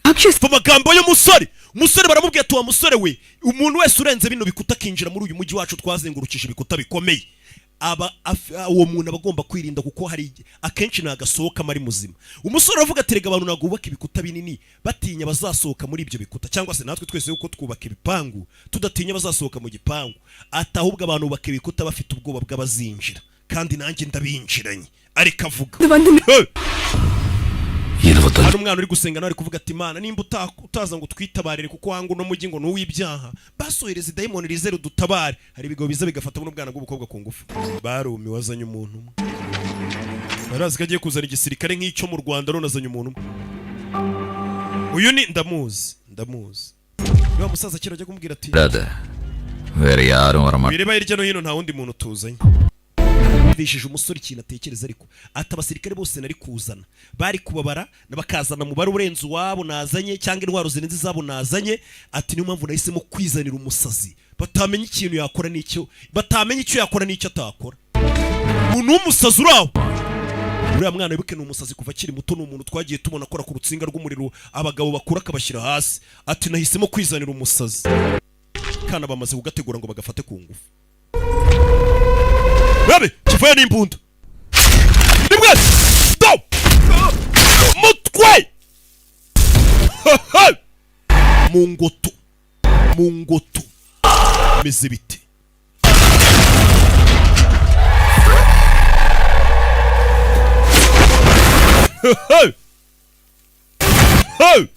राक्षस Mu magambo y'umusore, umusore baramubwiye ati: "Wa musore we, umuntu wese urenze bino bikuta akinjira muri uyu mujyi wacu twazengurukije ibikuta bikomeye, aba uwo muntu aba agomba kwirinda, kuko hari akenshi nagasohokamo ari muzima." Umusore aravuga ati: "Rega abantu ntabwo bubaka ibikuta binini batinya bazasohoka muri ibyo bikuta, cyangwa se natwe twese kuko twubaka ibipangu tudatinya bazasohoka mu gipangu." Ati: "Ahubwo abantu bubaka ibikuta bafite ubwoba bw'abazinjira, kandi nanjye ndabinjiranye." Ariko avuga. Hey! ഇരുപത്തഞ്ച് Hano umwana uri gusenga nawe ari kuvuga ati: "Imana, nimba utaza ngo twitabarire, kuko wanga uno mujyi ngo ni uw'ibyaha, basohereza idayimoni rize rudutabare." Hari ibigo biza bigafata buno bwana bw'umukobwa ku ngufu. Barumiwe, azanye umuntu umwe, barazi ko agiye kuzana igisirikare nk'icyo mu Rwanda, none azanye umuntu umwe. Uyu ni ndamuzi, ndamuzi, niba musaza kera ajya kumubwira ati: അതെ വേറെ യാരും വരമാ "Wireba hirya no hino, nta wundi muntu tuzanye." Yumvishije umusore ikintu atekereza, ariko ati: "Abasirikare bose nari kuzana bari kubabara, bakazana umubare urenze uwabo nazanye, cyangwa intwaro zirenze izabo nazanye." Ati: "Niyo mpamvu nahisemo kwizanira umusazi, batamenya ikintu yakora n'icyo batamenya icyo yakora n'icyo atakora." Umuntu w'umusazi uri aho, uriya mwana wibuke ni umusazi kuva akiri muto, ni umuntu twagiye tubona akora ku rutsinga rw'umuriro, abagabo bakura akabashyira hasi. Ati: "Nahisemo kwizanira umusazi." Kana bamaze kugategura ngo bagafate ku ngufu. Babe kivuye n'imbunda rimwe do mutwe mu ngoto, mu ngoto meze bite? Hey! Hey!